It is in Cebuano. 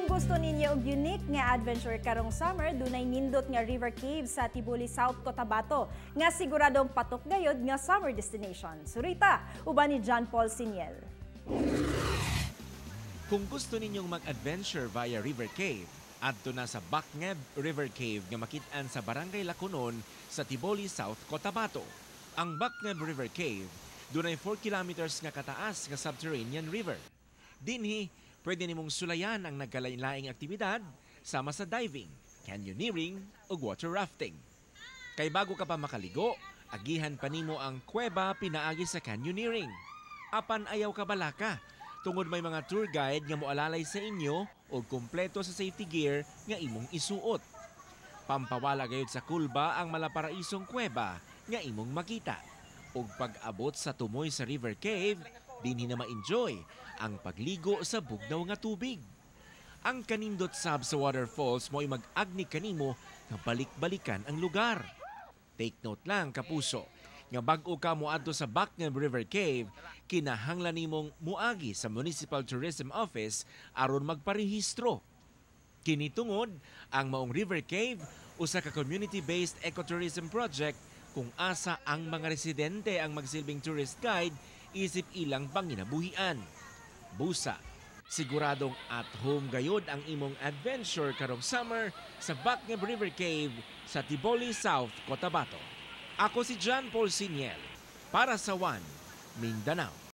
Kung gusto ninyo og unique nga adventure karong summer, dunay nindot nga river cave sa Tiboli South, Cotabato nga siguradong patok gayod nga summer destination. Surita uban ni John Paul Siniel. Kung gusto ninyong mag-adventure via river cave, adto na sa Bakngeb River Cave nga makit-an sa Barangay Lacunon sa Tiboli South, Cotabato. Ang Bakngeb River Cave dunay 4 kilometers nga kataas nga subterranean river. Dinhi, pwede nimong sulayan ang nagkalain-laing aktibidad sama sa diving, canyoneering ug water rafting. Kay bago ka pa makaligo, agihan pa nimo ang kuweba pinaagi sa canyoneering. Apan ayaw ka balaka, tungod may mga tour guide nga moalalay sa inyo og kumpleto sa safety gear nga imong isuot. Pampawala gayud sa kulba ang malaparaisong kuweba nga imong makita. Ug pag-abot sa tumoy sa river cave, dinhi na ma-enjoy ang pagligo sa bugnaw nga tubig. Ang kanindot sab sa waterfalls mo'y mag-agni kanimo nga balik-balikan ang lugar. Take note lang, kapuso, nga bag-o ka moadto sa Bakngeb River Cave, kinahanglan nimong muagi sa Municipal Tourism Office aron magparehistro. Kini tungod ang maong River Cave usa ka community-based ecotourism project kung asa ang mga residente ang magsilbing tourist guide isip ilang panginabuhian. Busa, siguradong at home gayod ang imong adventure karong summer sa Bakngeb River Cave sa Tiboli South, Cotabato. Ako si John Paul Siniel para sa One Mindanao.